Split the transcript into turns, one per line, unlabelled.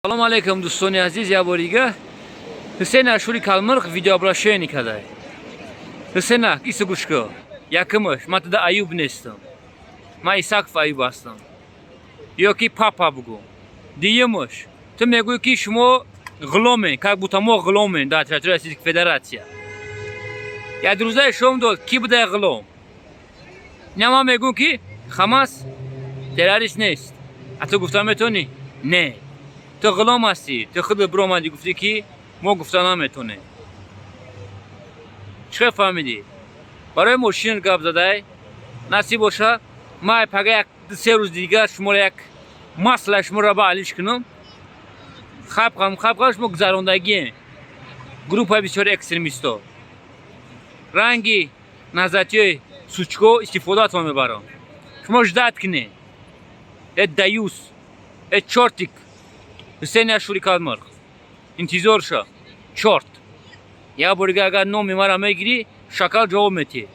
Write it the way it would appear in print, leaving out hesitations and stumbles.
Салом алейкум, дӯстони азиз. Як бори дига Ҳусейн Ашури Калмирғ видеообращение кадай. Ҳусейна, кису гӯш кун. Якумаш, ман туда Аюб нестам, ман Исаков Аюб ҳастам ё ки папа бугӯ. Дуюмаш, ту мегӯӣ, ки шумо ғуломен, как будто мо ғуломен дар территорияи Российской Федерация. Як рӯзаи шом дод, ки будай ғулом? Ина ман мегӯм, ки Хамас террорист нест, а ту гуфта метавонӣ? Не, ту ғулом ҳастӣ. Ту худат биромадӣ, гуфтӣ, ки мо гуфта наметонем. Чӣ хел фаҳмидӣ? Барои мошин гап задай. Насиб боша, ман пага як 2-3 рӯз дигар шуморо як масла шуморо ба алиш кунам. Хапқам, хапқам, шумо гузарондагием группаи бисёри экстремистҳо ранги назатиёи сучко истифодаатон мебарам. Шумо ждать кунед. Э даюс, э чёртик Ҳусейни Ашури Калмирғ, интизор ша, чёрт. Як бори дига агар номи маро мегирӣ, шакал ҷавоб метиҳӣ.